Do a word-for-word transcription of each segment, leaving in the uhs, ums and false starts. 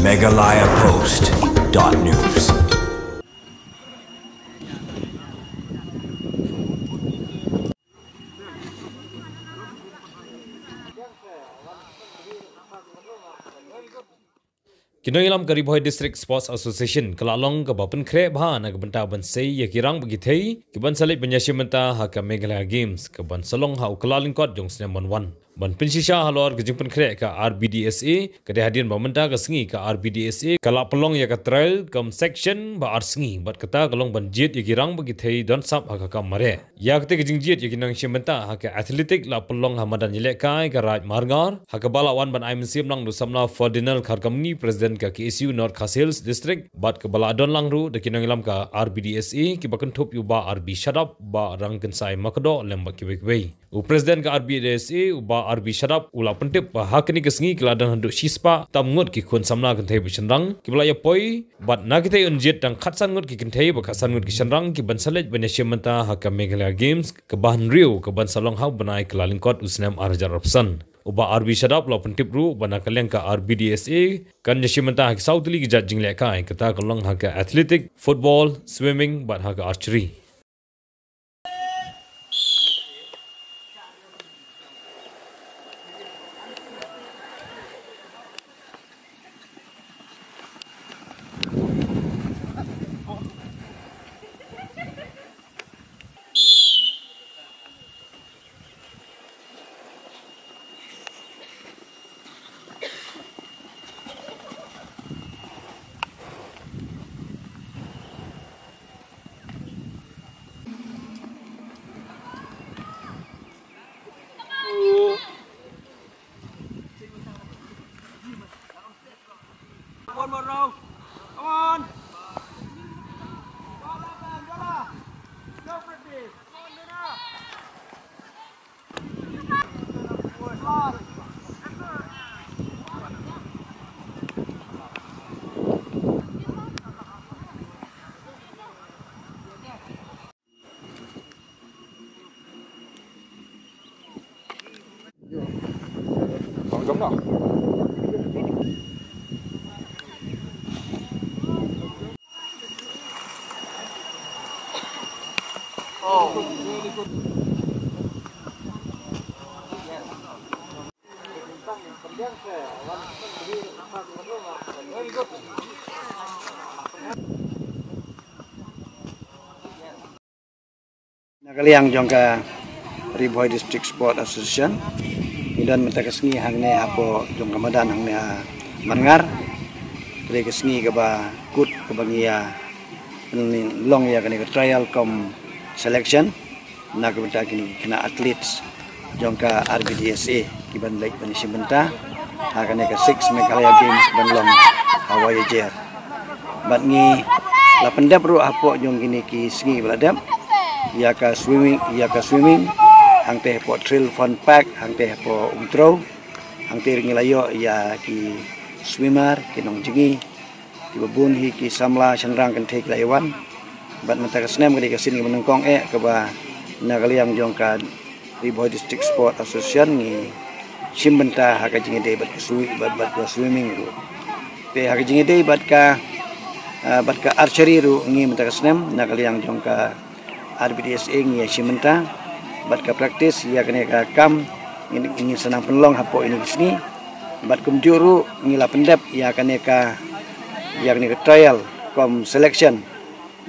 Meghalaya Post dot news. Ki nongïalam ka Ri Bhoi District Sports Association ka la long kaba pynkhreh bha na ka bynta ban sei ïa ki rang bad ki thei kiban sa leit ban ïashim bynta ha ka Meghalaya Games kaban sa long ha u Kyllalyngkot jong u snem ban wan. Ban pynshisha halor ka jingpynkhreh ka R B D S A, ka dei hadien ba mynta ka sngi ka R B D S A ka la pynlong ïa ka trial kum selection ba ar sngi, bad kata ka long ban jied ïa ki rang bad ki thei don sap ha ka kam mareh. Ïa kata ka jingjied ïa ki nongshim bynta ha ka athletic la pynlong ha madan ïalehkai ka Raid Mawryngkneng, ha kaba la wan ban ai mynsiem lang da u samla Ferdinand Kharkamni, President ka K S U North Khasi Hills District, bad kaba la don lang ruh da ki nongïalam ka R B D S A kiba kynthup ïa u Bah R B Shadap, Bah Rangkynsai Makdoh lem bad kiwei kiwei. U President ka R B D S A, u Bah R B Shadap, u la pyntip ba ha kane ka sngi ki la don haduh shispah tam ngut ki khun samla kynthei bad shynrang kiba la ïapoi, bad na kita un jied tang khatsan ngut ki kynthei bad khatsan ngut ki shynrang kiban sa leit ban ïashim bynta ha ka Meghalaya Games kaba hynriew kaban sa long ha u bnai Kyllalyngkot u snem ar hajar arphew san. U Bah R B Shadap u la pyntip ruh ba na ka liang ka R B D S A kan ïashim bynta ha ki saw tylli ki jait jinglehkai, kata ka long ha ka athletic, football, swimming bad ha ka archery. One more round. Come on. Go, Lana. Go, Lana. No practice. Come on, Lana. Na ka liang jong ka Ri Bhoi District Sport Association, ngi don mynta ka sngi hangne hapoh jong ka madan hangne ha Mawryngkneng. Ka dei ka sngi kaba kut kaba ngi ïa pynlong ïa kane ka trial cum selection na ka bynta kine ki khynnah athletes jong ka R B D S A kiban leit ban ïashim bynta ha kane ka six Meghalaya Games ban long ha Wahiajer. Bad ngi la pyndep ruh hapoh jong kine ki sngi ba la dep ïa ka swimming, ïa ka swimming hangtei hapoh Thrill Fun Park, hangtei hapoh Umtrew, hangtei ruh ngi la ïoh ïa ki swimmer, ki nongjngi, kiba bun hi ki samla shynrang kynthei ki la ïa wan. Bad mynta ka snem ka dei ka sien kaba nyngkong eh kaba na ka liang jong ka Ri Bhoi District Sport Association ngi shim bynta ha ka jingïadei bad ka swi-, bad, bad ka swimming ruh. Te ha ka jingïadei bad ka, ah, bad ka archery ruh ngi mynta ka snem na ka liang jong ka R B D S A ngi ïashim bynta bad ka practice ïa kane ka kam ngi, ngi sa nang pynlong hapoh ine ki sngi. Bad kumjuh ruh ngi la pyndep ïa kane ka, ïa kane ka trial cum selection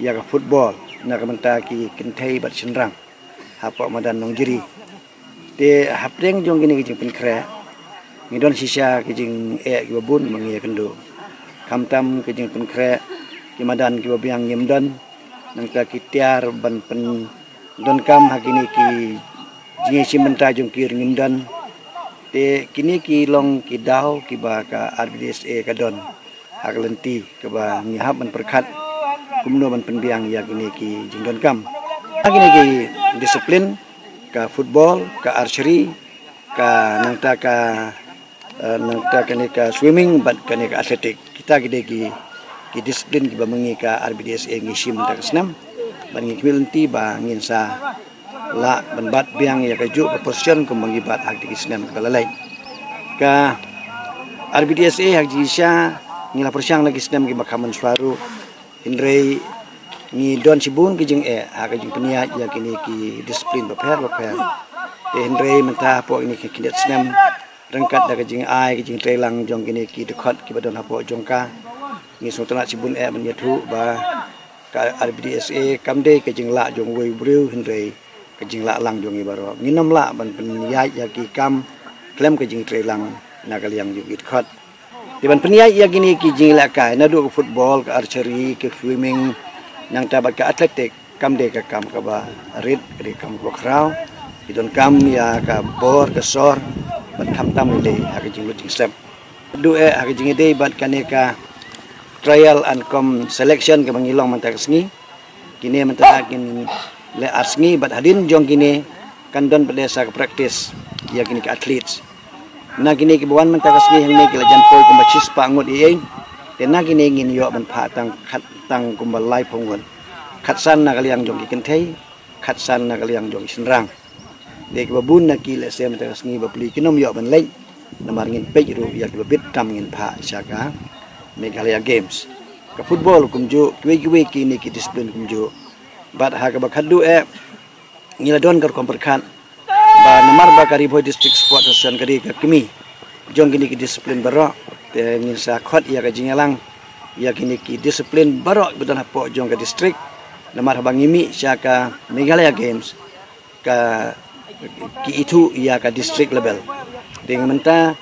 ïa ka football na ka bynta ki kynthei bad shynrang hapoh madan Nongjri. Te hapdeng jong kine ki jingpynkhreh ngi don shisha ki jingeh kiba bun ba ngi ïakynduh. Khamtam ki jingpynkhreh ki madan kiba biang ngim don, nangta ki tiar ban pyndonkam ha kine ki jingïashim bynta jong ki ruh ngim don. Te kine ki long ki daw kiba ka R B D S A ka don ha ka lynti kaba ngi hap ban pyrkhat kumno ban pynbiang ïa kine ki jingdonkam. Ha kine ki disiplin, ka football, ka archery, ka nangta ka, eh, nangta kane ka swimming bad kane ka athletic. Kita ki dei ki, ki disiplin kiba ma ngi ka R B D S A ngi shim mynta ka snem. Bad ngi khmih lynti ba ngin sa lah ban bat biang ïa kajuh ka position kumba ngi bat ha kine ki snem kiba la leit. Ka R B D S A ha ka jingshisha Ngi la pyrshang na ki snem kiba kham mynshuwa ruh, hynrei ngi don shibun ki jingeh ha ka jingpynïaid ïa kine ki discipline bapher bapher. Te hynrei mynta hapoh kine ki khyndiat snem, ryngkat da ka jingai ka jingtreilang jong kine ki dkhot kiba don hapoh jong ka, ngi sngewtynnat shibun eh ban ïathuh ba ka R B D S A kam dei ka jinglah jong uwei u briew, hynrei ka jinglah lang jong ngi baroh. Ngin ym lah ban pynïaid ïa ki kam khlem ka jingtreilang na ka liang jong ki dkhot. Te ban pynïaid ïa kine ki jingïalehkai, naduh ka football, ka archery, ka swimming, nangta bad ka athletic, kam dei ka kam kaba rit, ka dei ka kam kaba khraw. Ki donkam ïa ka bor, ka sor, bad khamtam lei lei ha ka jinglut jingsep. Duh eh ha ka jingïadei bad kane ka trial and com selection kaba ngi long mynta ka sngi. Kine mynta kin leh ar sngi, bad hadien jong kine kan don pat de sa ka practice ïa kine ki athletes. Na kine kiba wan mynta ka sngi hangne ki la jan poi kumba shispah ngut ïa ïing. Te na kine ngin ïoh ban phah tang khat, tang kumba laiphew ngut. Khatsan na ka liang jong ki kynthei, khatsan na ka liang jong ki shynrang. Dei kiba bun na ki lehse mynta ka sngi bapli kin ym ïoh ban leit. Namar ngin peit ruh ïa kiba bit tam ngin phah sha ka Meghalaya Games. Ka football kumjuh, kiwei kiwei kine ki discipline kumjuh. Bad ha kaba khatduh eh, ngi la don ka rukom pyrkhat ba namar ba ka Ri Bhoi District Sports Association ka dei ka kmie jong kine ki discipline baroh, te ngin sa khot ïa ka jingïalang ïa kine ki discipline baroh ba don hapoh jong ka district. Namar haba ngi mih sha ka Meghalaya Games, ka, ki ithuh ïa ka district level. Te mynta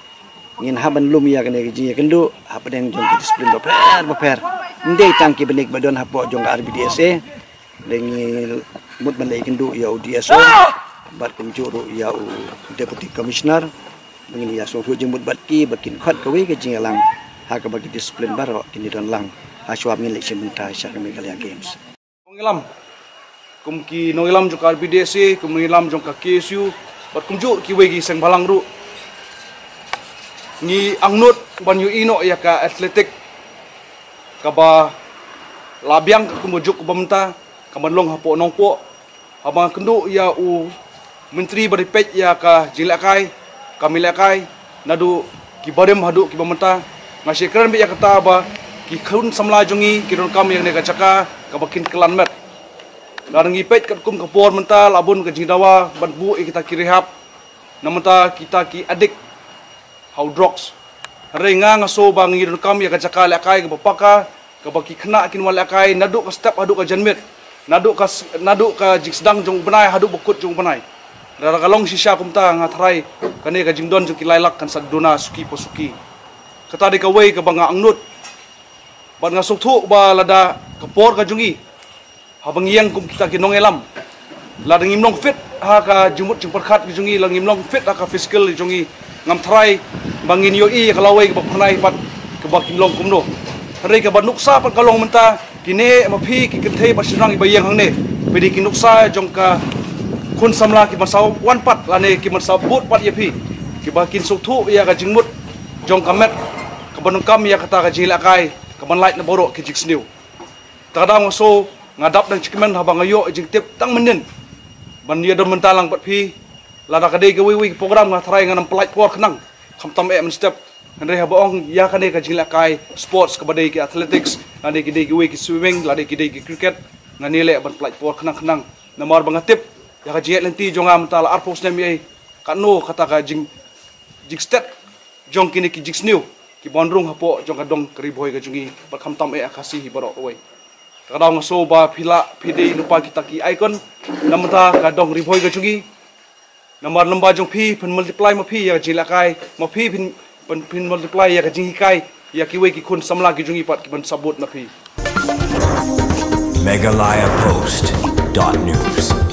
ngin hap ban lum ïa kane ka jingïakynduh hapdeng jong ki discipline bapher bapher. Ym dei tang ki bniah ba don hapoh jong ka R B D S A, dei ngi mut ban leit kynduh ïa u D S O bad kumjuh ruh ïa u Deputy Commissioner. Ba ngin ïa sngewthuh jingmut bad ki ba kin khot kawei ka jingïalang ha kaba ki discipline baroh kin ïadon lang ha shuwa ba ngin leit shim bynta sha ka Meghalaya Games. Nongïalam, kum ki nongïalam jong ka R B D S A, kum nongïalam jong ka K S U, bad kumjuh kiwei ki seng bhalang ruh, ngi angnud ban ïohi noh ïa ka athletic kaba la biang ka kumba juk kumba mynta, kaba long hapoh Nongpoh. Haba nga kynduh ïa u Myntri ba dei peit ïa ka jinglehkai, kam ïalehkai, naduh ki barim haduh kiba mynta. Nga shah kren beit ïa kata ba ki khun samla jong ngi ki donkam ïa kane ka jaka kaba kin kylla met. Lada ngi peit katkum ka por mynta, la bun ka jingdawa ban buh ïa kita ki rehab. Na mynta kita ki addict ha u drugs. Hynrei nga, nga sngew ba ngi donkam ïa ka jaka lehkai kaba paka, kaba ki khynnah kin wan lehkai naduh ka step haduh ka janmiet, naduh ka s-, naduh ka jingsdang jong u bnai haduh ba kut jong u bnai. Lada ka long shisha kumta, nga tharai kane ka jingdon jong ki lai lak kan sa duna suki pa suki. Kata dei kawei kaba nga angnud. Bad nga sngewthuh ba lada ka por ka jong ngi, haba ngi ïeng kum kita ki nongïalam, lada ngim long fit ha ka jingmut jingpyrkhat ka jong ngi, lada ngim long fit ha ka physical ka jong ngi, ngam tharai ba ngin ïohi ïa ka lawei kaba phyrnai pat kaba kin long kumno. Hynrei kaba nuksa pat ka long mynta, kine ma phi ki kynthei bad shynrang kiba ïeng hangne, phi dei ki nuksa jong ka khun samla kiban sa wan pat lane kiban sa bud pat ïa phi, kiba kin sngewthuh ïa ka jingmut jong ka met kaba donkam ïa kata ka jinglehkai kaban lait na baroh ki jingsniew. Te ka daw nga sngew nga dap dang jingkmen haba nga ïoh jingtip dang mynnin ban ïadon bynta lang bad phi. Lada ka dei kawei kawei ka program, nga tharai ngan ym pynlait por khnang, khamtam eh mynstep. Hynrei haba ong ïa kane ka jinglehkai sports kaba dei ki athletics, lane ki dei kiwei ki swimming, lane ki dei ki cricket, ngan ïaleh ban pynlait por khnang khnang. Namar ba nga tip ïa ka jingïaid lynti jong nga mynta la arphew snem ïa, katno kata ka jing, jingstet jong kine ki jingsniew kiban rung hapoh jong ka dong ka Ri Bhoi ka jong ngi, bad khamtam eh ha Khasi hi baroh kawei. Ka daw nga sngew ba phi lah, phi dei lypa kita ki icon na bynta ka dong Ri Bhoi ka jong ngi. Namar lyngba jong phi phin multiply ma phi ïa ka jinglehkai, ma phi phin, phin, phin multiply ïa ka jinghikai ïa kiwei ki khun samla ki jong ngi pat kiban sa bud na phi. Meghalaya Post dot news.